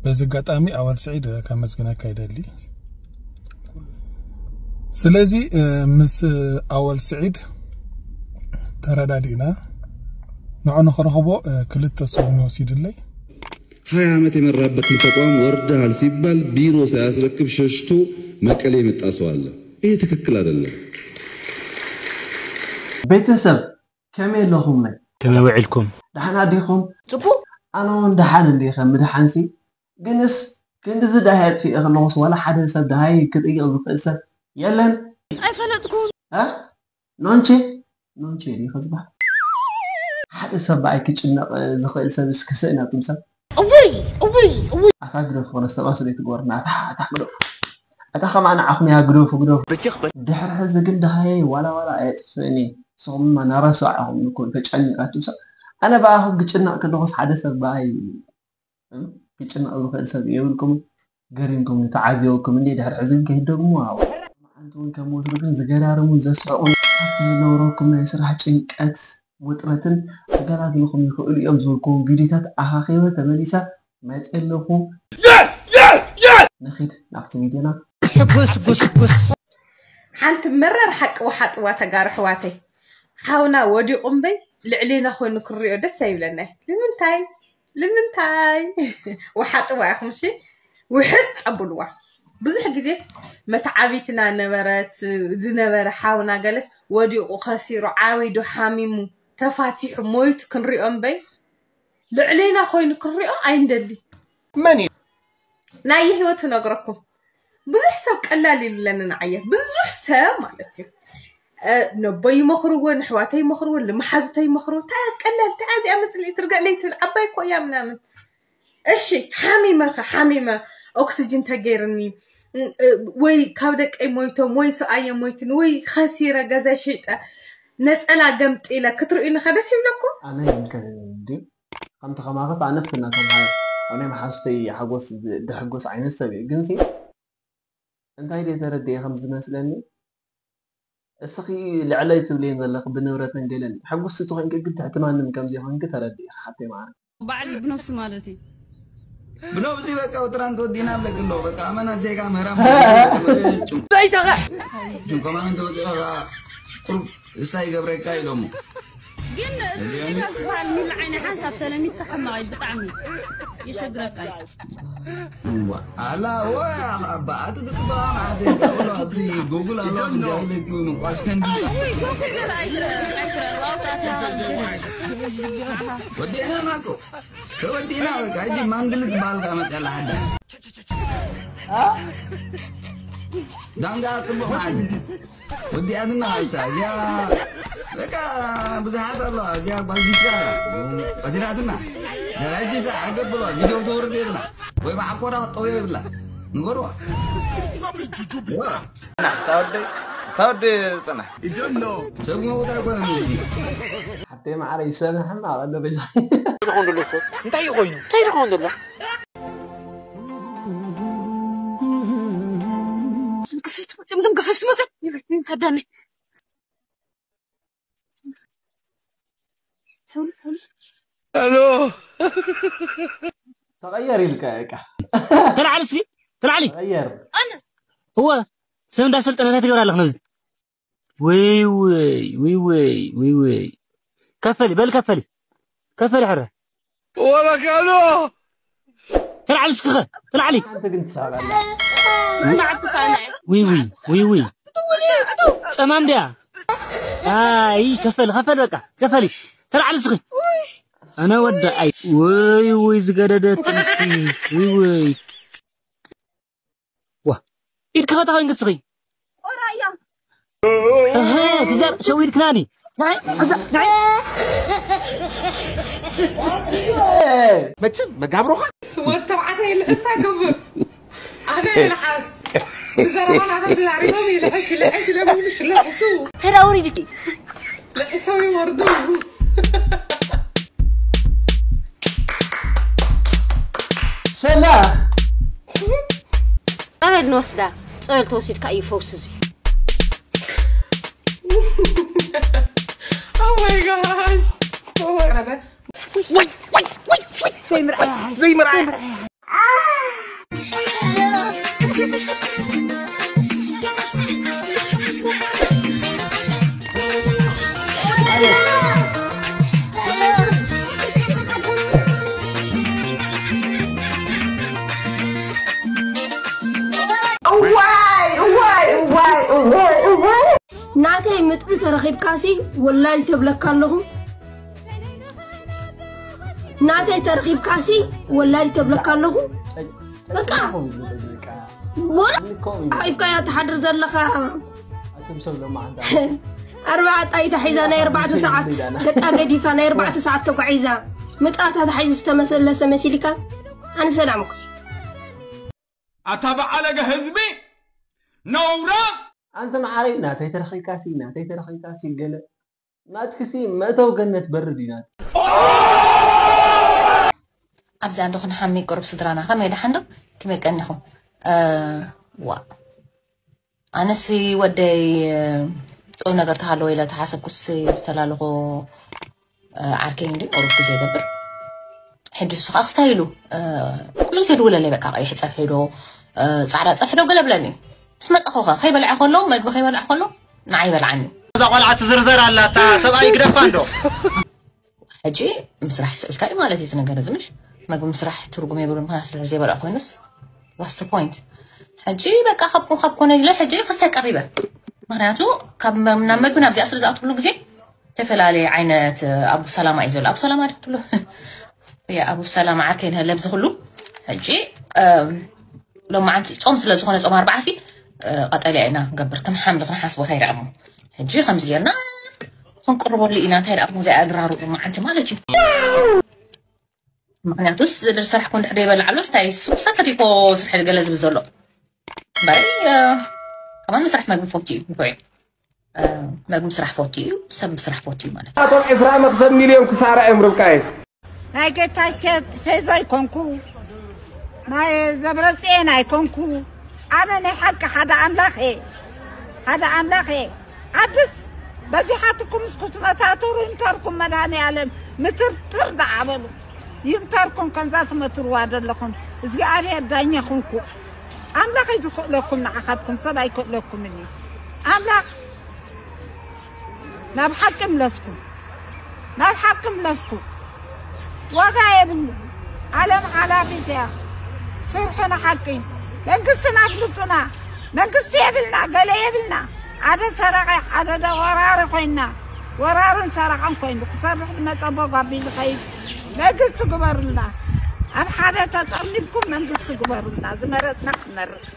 በዚ ኣጋጣሚ ኣወል ስዒድ ከመስግነካ ይደሊ። ስለዚ ምስ ኣወል ስዒድ ተረዳዲእና ንዑ ንኽረኽቦ ክልተ ሰብ ንወሲድለይ። ሀያ ዓመት የመራበትን ተቋም ወርደሃል ሲባል ቢሮ ሳያስረክብ ሸሽቶ መቀሌ የመጣ ሰው አለ። ይህ ትክክል አይደለም። ቤተሰብ ከመይ ኣለኹም? ናይ ከመይ ውዒልኩም? ደሓን ኣዲኹም? ጽቡቕ። ኣነ እውን ደሓን እንዲ ከም ምድሓንሲ። ግንስ ክንድዚ ደሃይ ኣጥፊኤ ከለኹስ ዋላ ሓደ ሰብ ደሃይ ክጥይቕ ዝኽእል ሰብ የለን። ኣይፈለጥኩን። እ? ኖንቼ ኖንቼ ድዩ ከዝባህ? ሓደ ሰብ ብኣይ ክጭነቕ ዝኽእል ሰብስ ክስእን ኣቱም ሰብ። እውይ እውይ እውይ። ኣታ ግደፉ ክነስተባስሉ ኣይትግበሩና። ኣታ ኣታ ግደፉ። ኣታ ከማን ዓኹም እያ ግደፉ ግደፉ። ብጭኽ በል። ድሕሪ ሕዚ ግን ደሃየ ዋላ ዋላ ኣየጥፍእን እየ። ንስኹም ድማ ናረሳዕ ኢኹም እኮ ተጨኒቓ ኣቱም ሰብ። ኣነ ብኣኹም ክጭነቕ ከለኹስ ሓደ ሰብ ብኣይ እም፣ ክጭነቕ ዝኽእል ሰብ የብልኩም። ገሪምኩም ተዓዚበኩም እንዴ ድሕሪ ሕዚ ግን ከይትደግሙ ኣው። መዓልቲ እውን ከም ወትሩ ግን ዝገራርሙ ዘስሕቑ ኣብቲ ዝነበረኩም ናይ ስራሕ ጭንቀት ውጥረትን ክገላግልኹም ይኽእሉ እዮም ዝበልኩም ቪዲዮታት ኣኻኺበ ተመሊሰ መፅእ ኣለኹ። ንኺድ ናብቲ ቪዲዮና። ሕጉስ ጉስጉስ ሓንቲ መረር ሓቂ ወሓጥዋ ተጋሩ ኣሕዋተይ ሓውና ወዲቑ እምበይ ልዕሌና ኮይኑ ክሪኦ ደስ ኣይብለናይ ንምንታይ ንምንታይ ወሓጥዋ ኢኹም እሺ ውሕጥ ኣብልዋ ብዙሕ ግዜስ መተዓቢትና ነበረት ዝነበረ ሓውና ገለስ ወዲቑ ከሲሩ ዓቢዱ ሓሚሙ ተፋቲሑ ሞይቱ ክንሪኦ እምበይ ልዕሌና ኮይኑ ክንሪኦ ኣይንደሊ መን እዩ ናይ ህይወት ክነግረኩም ብዙሕ ሰብ ቀላል ይብለኒ ንዓየ ብዙሕ ሰብ ማለት እዩ ነቦይ ይመኽርዎ ንሕዋተይ ይመኽርዎ ንመሓዙተይ ይመኽርዎ እንታይ ቀላል እንታይ ኣዚኣ መፅልኢ ትርግዕ ለይትብል ዓባይ እኮ እያ ምናምን እሺ ሓሚመ ኸ ሓሚመ ኦክስጅን ተገይርኒ ወይ ካብ ደቀይ ሞይቶም ወይ ሰብኣየ ሞይትኒ ወይ ኸሲረ ገዛይ ሸይጠ ነፀላ ገምጢለ ክትርእዩኒ ኸ ደስ ይብለኩም ኣነ ይምከን እንዲ ከምቲ ከማኸስ ኣነ ፍትና ተምሃር ኣነ መሓዙተይ ሓጎስ ድሕጎስ ዓይነት ሰብ እዩ ግንሲ እንታይ ድየ ተረድኤ ከም ዝመስለኒ እስኺ ልዕለይ ትብልየን ዘለኺ ብንብረተን ገለን ሕጉስቲ ተኾይንኪ ግን ትሕቲ ማንም ከም ዘይኾንኪ ተረድኤ ሓፍተይ መዓረ። ባዕሊ ብነብሱ ማለት እዩ። ብነብሲ በቃ ወጥራን ተወዲና ኣለክ ኣሎ በቃ ኣመና ዜጋ ምህራም ዘይተኸ ጅንኮማን ተወፂኦ ከዓ ሽኩር እሳ ይገብረካ ኢሎሞ ግን እዚ ዜጋ ዝበሃል ሙሉ ዓይኒ ሓንሳብ ተለሚትካ ሕማቕ እዩ ብጣዕሚ የሸግረካ እዩ። ኣላ ወይ ኣባ ኣቲ ክትበሃም ኣቲ ካብሎ ኣቲ ጉግል ኣሎ እንጃ ለኪ ምን ቋሽተን ዲ ውይ ጎግል ገለ ኣይትረ ኣይትረ ዋውጣ ተዝግር ወዲና ናኮ ተወዲና በቃ እጂ ማንግል ትበሃል ካመፅያላ ሓደ ዳንጋ ጽቡቅ ማለት ወዲኣትና ሓንሳ እዚኣ በቃ ብዙሓት ኣለዋ እዚኣ ጓል ዲስካ ቀቲላትና ደራጅ ሰ ኣገብሎ ቪድዮ ተወርድ የብላ ወይ ብሓኮራ ክጠውዮ የብላ ንገርዋ ታወደ ታወደ ጽና ሰብ መውታ ኣይኮነን ሓብተይ ማዕረ ይሰምዕ ሕማቕ ኣሎ በዛ እንታይ ይኾይኑ እንታይ ይኾን ዘሎ ዝም ገፈሽ ትመፅእ ከዳኒ ሄሎ ተቐየር ኢልካ እቃ ተላዓል እስኪ ተላዓሊ ተቐየር እወ ሰብ እንዳሰልጠነ እንታይ ትገብር ኣለኽ ነብዚ ውይ ውይ ውይ ውይ ውይ ውይ ከፈሊ በል ከፈሊ ከፈሊ ሕረ ወበካሎ ተላዓሊ እስክኸ ተላዓሊ ኣንተ ግን ትሳብ ኣላ ውይ ውይ ውይ ውይ ጸማም ድያ ኣይ ከፈል ከፈል በቃ ከፈል ተላዓሊ እስኺ ኣነ ወደ ኣይ ውይ ውይ ዝገደደት ጥንስቲ ውይ ውይ ዋ ኢድካ ከታ ኮይንክ እስኺ ቆራያ እህ ትዛር ሸዊድክናኒ መቸም መጋብሮኻ ወድ ተባዕታይ ልሕስታ ግብር ኣነ ልሓስ ብዘረባ ናቶም ተዛሪቦም ይልሕስ ይልሕስ ኢሎም ምሽ ልሕሱ ተራ ውሪድ ልሕሶም ይወርዱ ሰላ ጸበል ንወስዳ ጸበል ተወሲድካ እዩ ፈውስ እዚ Oh my gosh. Oh my god. ዘይምርኣያ ዘይምርኣያ ናተይ ምጥሪ ተረኺብካሲ ወላዲ ተብለካ ኣለኹ። ናተይ ተረኺብካሲ ወላዲ ተብለካ ኣለኹ። በቃ ወላ ሓቂፍካያ ትሓድር ዘለኻ። ኣርባዕተ ጣይታ ሒዛ ናይ ኣርባዕተ ሰዓት ደቃ ገዲፋ ናይ ኣርባዕተ ሰዓት ተጓዒዛ ምጥራታ ተሓይዙ ዝተመሰለሰ መሲልካ ኣነ ሰላም እኮ። ኣታ በዓለገ ህዝቢ ነውራ። ኣንተ መዓረይ ናተይ ተረኺብካሲ ናተይ ተረኺብካሲ ገለ ናትክሲ መእተው ገነት በሪ ድዩ ናት። ኣብዚኣ እንዶ ክንሓሚ ቅሩብ ስድራና ከመይ ደሓን ዶ ከመይ ቀኒኹም? ዋ ኣነሲ ወደይ ቁም ነገር ተሃለወ ኢለ ተሓሰብኩስ ዝተላለኹ ዓርከይ እንዲ ኦሮፕ ዘይገብር ሕጂ እሱ ከዓ ክስታይ ኢሉ ኩሉ ግዜ ድውለለይ በቃ ቀይሕ ፀብሒ ዶ ፃዕዳ ፀብሒ ዶ ገለ ብለኒ ምስ መፀኹ ከ ከይበልዐ ከሎ መግቢ ከይበልዐ ከሎ ንዓ ይበልዓኒ እዛ ቆልዓ ትዝርዘር ኣላ እታ ሰብኣይ ይግደፋ እንዶ ሕጂ ምስራሕ ስእልካ እዩ ማለት እዩ ዝነገር እዚ ምሽ መግቢ ምስራሕ ትርጉም የብሉ ምክንያት ድሕር ዘይበልዐ ኮይኑስ ዋስተ ፖይንት ሕጂ በቃ ካብ ካብ ኮነ ኢለ ሕጂ ክስታይ ቀሪበ ምክንያቱ ካብ ናብ መግቢ ናብዚኣ ስለ ዝኣትኩሉ ግዜ ተፈላለየ ዓይነት ኣቡ ሰላማ እዩ ዘሎ ኣቡ ሰላማ ድትብሎ ኣቡ ሰላማ ዓርከይ ንህለ ኣብዚ ኩሉ ሕጂ ሎማዓንቲ ፆም ስለ ዝኾነ ፆም ኣርባዓ ሲ ቀጠልያ ኢና ክንገብር ከም ሓምሊ ክንሓስቦ ታይዳ እሞ ሕጂ ከምዚ ጌርና ክንቅርበሉ ኢና እንታይ ደኣ እዚኣ ኣግራሩ ሎማዓንቲ ማለት እዩ ምክንያቱስ ዝድር ስራሕ ኮን ድሕሪ ይበልዓሉ ስታይ ሰከት ይኮ ስራሕ ገለ ዝብል ዘሎ እምበረይ ከማን ምስራሕ መግቢ ፈቱ እዩ ንኮይ መግቢ ምስራሕ ፈቱ እዩ ሰብ ምስራሕ ፈቱ እዩ ማለት እዩ። ኣቶም ዕስራ መኽሰብ ሚልዮን ክሳራ እዮም ርብቃየ። ናይ ጌታቸው ቲፌዞ ኣይኮንኩ ናይ ዘብረጽኤን ኣይኮንኩ ኣነ ናይ ሓቂ ሓደ ኣምላኽ እየ ሓደ ኣምላኽ እየ ዓድስ በዚሓትኩም እስኩ ትመታትሩ ይምተርኩም መድሃኒ ኣለም ምትርትር ደዓበሉ ይምተርኩም ከምዛ ትመትርዋ ዘለኹም እግዚኣብሔር ዳኛኹምኩ ኣምላኽ እዩ ዝኽእለኩም ንዓኻትኩም ሰብ ኣይክእለኩምን እዩ ኣምላኽ ናብ ሓቂ ምለስኩም ናብ ሓቂ ምለስኩም ዋጋ የብሉ ዓለም ሓላፊት እያ ስርሑ ንሓቂ መንግስትና ኣፍልጡና መንግስቲ የብልና ገለ የብልና ሓደ ሰራቂ ሓደ ደ ወራሪ ኮይና ወራርን ሰራቅን ኮይኑ ክሰርሕ ዝመፀ ቦግ ኣቢሉ ከይድ መንግስቲ ግበሩልና ኣብ ሓደ ተጠርኒፍኩም መንግስቲ ግበሩልና ዝመረፅና ክንመርፅ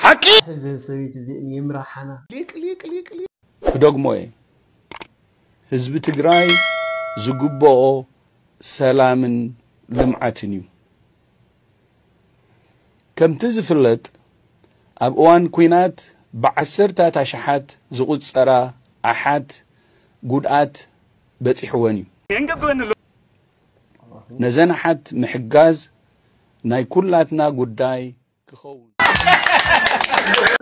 ሓቂ እዘን ሰበይቲ እዚአን ይምራሓና ሊቅ ሊቅ ሊቅ ሊቅ ክደግሞ እየ ህዝቢ ትግራይ ዝግበኦ ሰላምን ልምዓትን እዩ ከምቲ ዝፍለጥ ኣብ እዋን ኲናት ብዓሰርታት ኣሽሓት ዝቑጸራ ኣሓት ጉድኣት በጺሕወን እዩ። ነዘን ኣሓት ምሕጋዝ ናይ ኩላትና ጉዳይ ክኸውን።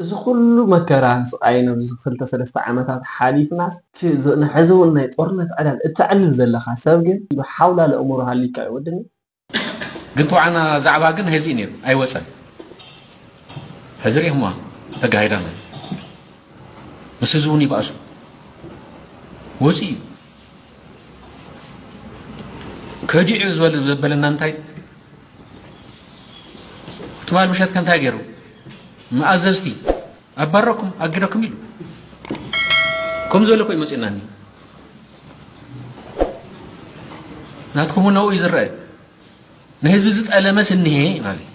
እዚ ኩሉ መከራን ስቓይን ኣብዚ ክልተ ሰለስተ ዓመታት ሓሊፍናስ ንሕዚ እውን ናይ ጦርነት ዕላል እተዕልል ዘለኻ ሰብ ግን ብሓውላል ኣእምሮ ሃሊካ እዩ ወድኒ። ግን ተባዕና ዛዕባ ግን ህዝቢ እዩ ነይሩ ኣይወፀን። ሕዚ ሪኢኹምዋ ተጋሂዳ ማለት ምስ ህዝቢ እውን ይባእሱ ወፂኡ እዩ። ከዲዑ ዝበል ዘበለና እንታይ ትማል ምሸት ከ እንታይ ገይሩ ንኣዘዝቲ ኣባረኩም ኣጊደኩም ኢሉ ከም ዝበለ ኮ ይመፅናኒ ናትኩም እውን ኣብኡ እዩ ዝረአ ንህዝቢ ዝጠለመስ እኒሄ ማለት እዩ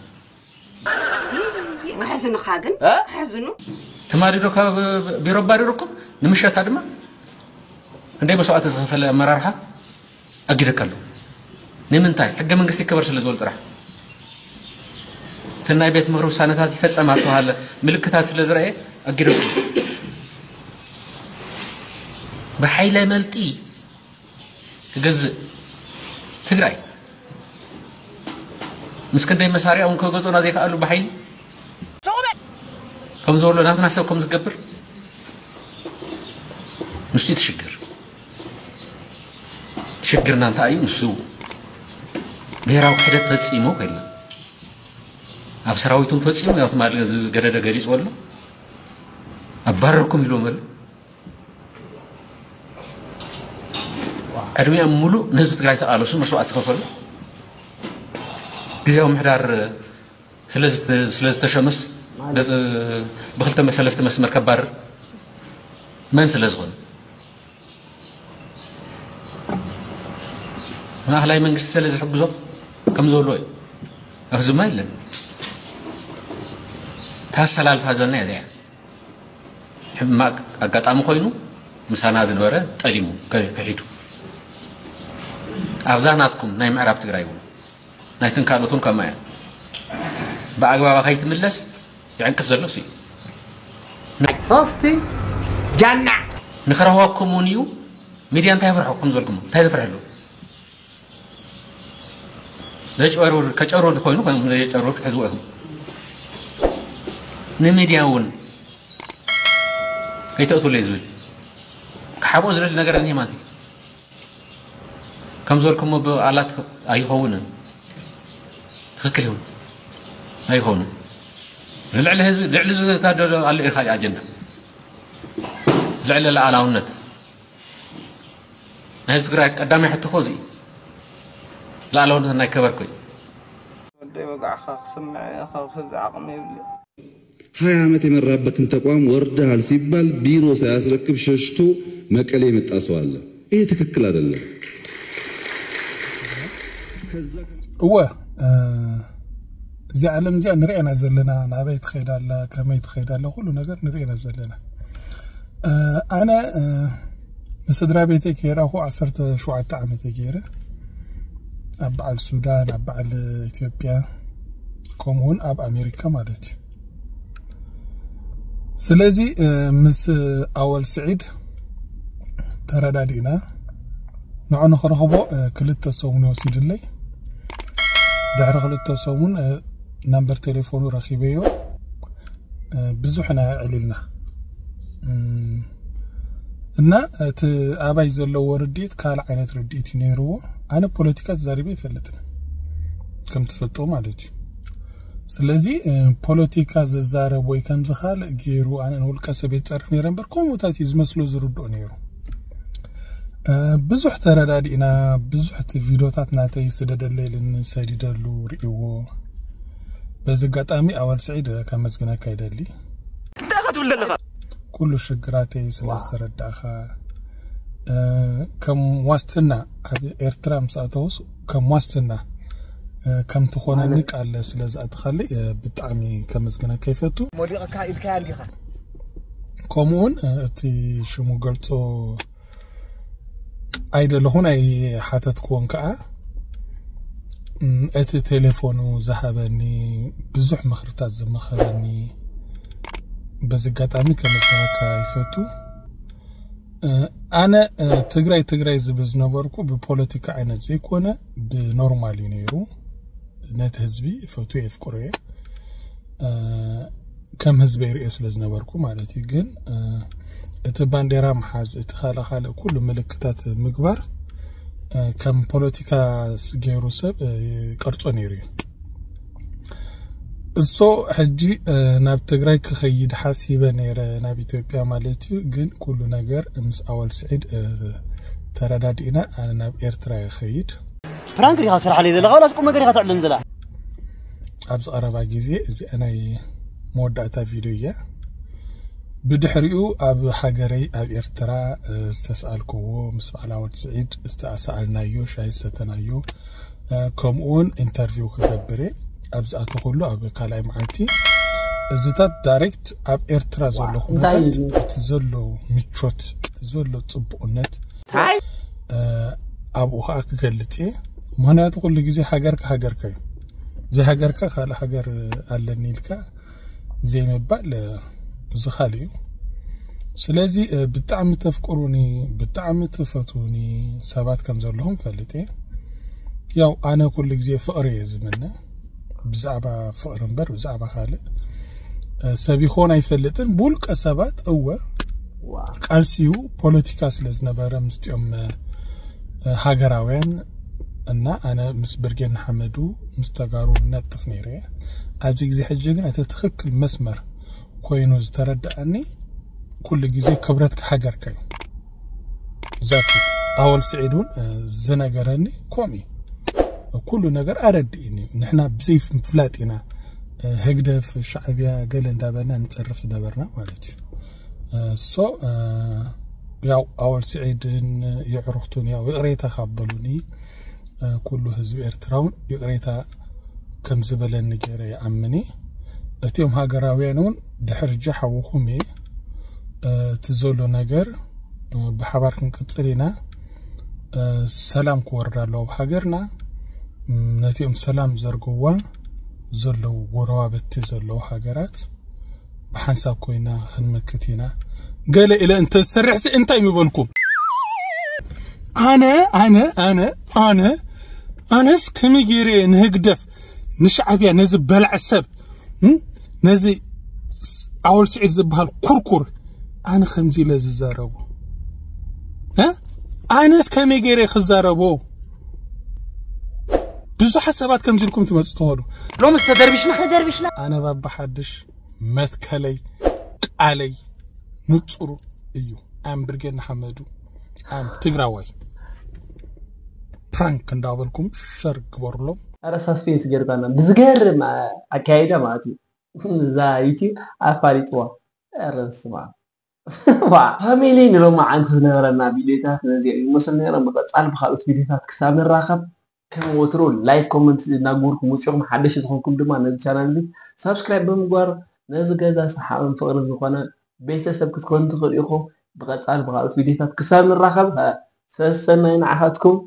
ከሕዝኑኻ ግን ከሕዝኑ ትማሊ ዶ ካብ ቢሮ ኣባሪሩኩም ንምሸታ ድማ ክንደይ መስዋእቲ ዝኸፈለ ኣመራርሓ ኣጊደካ ኣለዉ ንምንታይ ሕገ መንግስቲ ይከበር ስለ ዝበሉ ጥራሕ እቲ ናይ ቤት ምኽሪ ውሳነታት ይፈፀም ኣተባሃለ ምልክታት ስለ ዝረአየ ኣጊደኩም ብሓይለ መልጢ ክገዝእ ትግራይ ምስ ክንደይ መሳሪያ እውን ከገዝኡና ዘይከኣሉ ብሓይሊ ከም ዝበሎ ናትና ሰብ ከም ዝገብር ንሱ እዩ ትሽግር ትሽግርና እንታይ እዩ ንሱ ብሄራዊ ክሕደት ፈፂሞ ኮይና ኣብ ሰራዊቱን ፈፂሙ ያው ትማሊ ገደደ ገሊፅ ወሎ ኣባረርኩም ኢሎም ወሎ ዕድሚኦም ሙሉእ ንህዝቢ ትግራይ ተቃለሱ መስዋእቲ ዝኸፈሉ ግዜያዊ ምሕዳር ስለዝተሸመስ ብክልተ ሰለስተ መስመር ከባርር መን ስለ ዝኾነ፣ ማእኸላይ መንግስቲ ስለ ዝሕግዞ ከም ዝበልዎ እዩ። ኣኽዝማ የለን። ታሰላልፋ ዘለና እያ እዚኣ። ሕማቅ ኣጋጣሚ ኮይኑ ምሳና ዝነበረ ጠሊሙ ከ-፣ ክሒዱ። ኣብዛ ናትኩም ናይ ምዕራብ ትግራይ እውን ናይትን ካልኦትን ከምኣ እያ። ብኣግባባ ከይትምለስ ይዕንቅፍ ዘሎ እሱ እዩ። ሶስቲ ጃና ንኽረኽበኩም እውን እዩ። ሚድያ እንታይ ይፍርሐኩም ዝበልኩም እንታይ ዝፍርሐሉ? ዘጭበርብር፣ ከጨርብር ኮይኑ፣ ኮይኑ ዘጨርብር ክትሕዝዎ ኢኹም። ንሚድያ እውን ከይተእትውለይ ዝብል ክሓብኦ ዝደሊ ነገር እኒሄ ማለት እዩ። ከም ዝበልኩሞ ብኣላት ኣይኸውንን። ትኽክል ይኹን ኣይኸውንን። ልዕሊ ህዝቢ፣ ልዕሊ ዝካደሎ ኣሎ ኢኻ ኣጀንዳ። ልዕሊ ሉዓላውነት። ናይ ህዝቢ ትግራይ ቀዳማይ ሕቶ እኮ እዚ እዩ። ሉዓላውነት ናይ ከበርኩ እዩ። ወደይ ወግዓኻ ክስምዕ ኢኻ፣ ክዚ ዓቕሚ የብለይ። ሃያ ዓመት የመራበትን ተቋም ወርደሃል ሲባል ቢሮ ሳያስረክብ ሸሽቶ መቀሌ የመጣ ሰው አለ። ይሄ ትክክል አይደለም። ከዛ እወ፣ እ፣ እዚኣ ዓለም እዚኣ ንሪኤና ዘለና፣ ናበይ ትኸይድ ኣላ፣ ከመይ ትኸይድ ኣላ፣ ኩሉ ነገር ንሪኤና ዘለና። እ፣ ኣነ፣ እ፣ ንስድራ ቤተይ ከይረኣኹ ዓሰርተ ሸውዓተ ዓመት እየ ገይረ። ኣብ በዓል ሱዳን፣ ኣብ በዓል ኢትዮጵያ፣ ከምኡውን ኣብ ኣሜሪካ ማለት እዩ። ስለዚ፣ እ፣ ምስ ኣወል ስዒድ ተረዳዲእና፣ ንዑ ንኽረኽቦ፣ እ፣ ክልተ ሰሙን ወሲድለይ። ድሕሪ ክልተ ሰሙን፣ እ፣ ናምበር ቴሌፎኑ ረኺበዮ። እ፣ ብዙሕ ኢና ኣዕሊልና። እም፣ እና እቲ ኣባይ ዘለዎ ርድኢት ካልእ ዓይነት ርድኢት እዩ ነይርዎ። ኣነ ፖለቲካ ተዛሪበ ኣይፈልጥን፣ ከም ትፈልጦ ማለት እዩ። ስለዚ፣ እ፣ ፖለቲካ ዝዛረብ ወይ ከምዚ ካልእ ገይሩ ኣነ ንውልቀ ሰብ የፀርፍ ነይረ እምበር፣ ከምኡታት እዩ ዝመስሎ ዝርድኦ ነይሩ። እ፣ ብዙሕ ተረዳዲእና፣ ብዙሕ እቲ ቪዲዮታት ናተይ ስደደለይ ኢሉኒ ሰዲደሉ ርእይዎ። በዚ ኣጋጣሚ ኣወል ስዒድ ከመስግነካ ይደሊ። እንታይ ኢኻ ትብል ዘለኻ? ኩሉ ሽግራተይ ስለ ዝተረዳእኻ፣ እ፣ ከም ዋስትና ኣብ ኤርትራ ምስ ኣተወስ ከም ዋስትና፣ እ፣ ከም ትኾነኒ ቃል ስለ ዝኣትኻለይ፣ እ፣ ብጣዕሚ ከመስግነካ ይፈቱ። ሞዲቕካ ኢልካያ እንዲኻ። ከምኡውን፣ እ፣ እቲ ሽሙ ገልጾ ኣይደለኹን፣ ኣይሓተትክዎን ከኣ። እም፣ እቲ ቴሌፎኑ ዝሃበኒ፣ ብዙሕ ምኽርታት ዝመኸረኒ፣ በዚ ኣጋጣሚ ከመስግነካ ይፈቱ። እ፣ ኣነ፣ እ፣ ትግራይ ትግራይ ዝብል ዝነበርኩ ብፖለቲካ ዓይነት ዘይኮነ ብኖርማል እዩ ነይሩ። ነቲ ህዝቢ ፈትየ የፍቅሮ እየ። እ፣ ከም ህዝበይ ርእዮ ስለ ዝነበርኩ ማለት እዩ። ግን፣ እ፣ እቲ ባንዴራ ምሓዝ፣ እቲ ካልእ ካልእ ኩሉ ምልክታት ምግባር፣ እ፣ ከም ፖለቲካ ስ-፣ ገይሩ ሰብ፣ እ፣ ይቀርጾ ነይሩ እዩ። እሶ ሕጂ፣ እ፣ ናብ ትግራይ ክኸይድ ሓሲበ ነይረ፣ ናብ ኢትዮጵያ ማለት እዩ። ግን ኩሉ ነገር ምስ ኣወል ስዒድ፣ እ፣ ተረዳዲእና ኣነ ናብ ኤርትራ ይኸይድ። ፕራንክ ዲኻ ስራሕለይ ዘለኻ ዋላስ ቁም ነገር ኢኻ ተዕልም ዘላ? ኣብዚ ቀረባ ግዜ እዚኣ ናይ መወዳእታ ቪድዮ እያ። ብድሕሪኡ ኣብ ሃገረይ ኣብ ኤርትራ፣ እ፣ ዝተስኣልክዎ ምስ በዓል ኣወል ስዒድ ዝተኣሳኣልናዮ ሻሂ ዝሰተናዮ፣ እ፣ ከምኡውን ኢንተርቪው ክገብር እየ። ኣብ ዝኣተኹሉ ኣብ ካልኣይ መዓልቲ እዚታት ዳይሬክት ኣብ ኤርትራ ዘሎ እንታይ ኩነታት እዩ? እቲ ዘሎ ምቾት፣ እቲ ዘሎ ጽቡቕነት፣ ታይ? እ፣ ኣብኡ ኸኣ ክገልጽ እየ። ምኽንያቱ ኩሉ ግዜ ሃገርካ ሃገርካ እዩ። ዘይሃገርካ ካልእ ሃገር ኣለኒ ኢልካ ዘይምባል፣ እ፣ እዚ ካልእ እዩ። ስለዚ፣ እ፣ ብጣዕሚ ተፍቅሩኒ፣ ብጣዕሚ ትፈትዉኒ ሰባት ከም ዘለኹም ፈልጥ እየ። ያው ኣነ ኩሉ ግዜ ፍቕሪ እየ ዝምነ። ብዛዕባ ፍቕሪ እምበር ብዛዕባ ካልእ፣ እ፣ ሰብ ይኾን ኣይፈልጥን። ብውልቀ ሰባት እወ ቃልሲዩ ፖለቲካ ስለ ዝነበረ ምስቲኦም፣ እ፣ ሃገራውያን እና ኣነ ምስ ብርጌድ ንሓመዱ ምስ ተጋሩ ነጥፍ ነይረ እየ። ኣብዚ ግዜ ሕጂ ግን እቲ ትኽክል መስመር ኮይኑ ዝተረድኣኒ ኩሉ ግዜ ክብረትካ ሃገርካ እዩ። ዛሲ ኣወል ስዒድ እውን፣ እ፣ ዝነገረኒ ከምኡ እዩ። ኩሉ ነገር ኣረድእኒ እዩ። ንሕና ብዘይ ምፍላጥ ኢና፣ እ፣ ህግደፍ፣ ሻዕብያ፣ ገለ እንዳበልና ንጸርፍ ዝነበርና ማለት እዩ። ሶ ያው ኣወል ስዒድን የዕሩኽቱን ያው ይቕሬታ ካብ በሉኒ ኩሉ ህዝቢ ኤርትራውን ይቕሬታ ከም ዝበለኒ ገይረ ይኣምን እየ። እቲኦም ሃገራውያን እውን ድሕር ጃ ሓውኹም እየ። እቲ ዘሎ ነገር ብሓባር ክንቅጽል ኢና። ሰላም ክወርድ ኣለዎ ኣብ ሃገርና። ነቲኦም ሰላም ዘርግዋ ዘለዉ ጎረባብቲ ዘለዉ ሃገራት ብሓንሳብ ኮይና ክንመክት ኢና። ገለ ኢለ እንተ ዝሰርሕሲ እንታይ ምበልኩም? ኣነ ኣነ ኣነ ኣነ ኣነስ ከመይ ገይረ ንህግደፍ ንሻዕብያ ነዚ በላዕ ሰብ ነዚ ኣወል ስዒድ ዝበሃል ኩርኩር ኣነ ከምዚ ኢለ ዝዛረቡ ኣነስ ከመይ ገይረ ክዛረቦ? ብዙሓት ሰባት ከምዚ ኢልኩም ትመፁ ትኸዱ። ሎምስ ተደርቢሽና ተደርቢሽና ኣነ ባባ ሓድሽ መትከለይ ቃለይ ንፁር እዩ። ኣም ብርጌድ ንሓመዱ ኣም ትግራዋይ ፕራንክ እንዳበልኩም ሸር ግበሩሎም። ኣረ ሳስፔንስ ጌርካና ብዝገርም ኣካይዳ ማለት እዩ። እዛ ዩቲብ ኣፋሊጥዋ። ኣረ ስማ ፋሚሊ ንሎማዓንቲ ዝነበረና ቪዲዮታት ነዚኦም ይመስሉ ነይሮም። ብቐፃል ብካልኦት ቪዲዮታት ክሳብ ንራኸብ ከም ወትሩ ላይክ ኮመንት እናግበርኩም ውፅኹም ሓደሽ ዝኾንኩም ድማ ነዚ ቻናል እዚ ሳብስክራይብ ብምግባር ነዚ ገዛ ሰሓቕን ፍቕርን ዝኾነ ቤተሰብ ክትኮኑ ትኽእሉ ኢኹም። ብቐፃል ብካልኦት ቪዲዮታት ክሳብ ንራኸብ ሰሰናይ ንዓኻትኩም።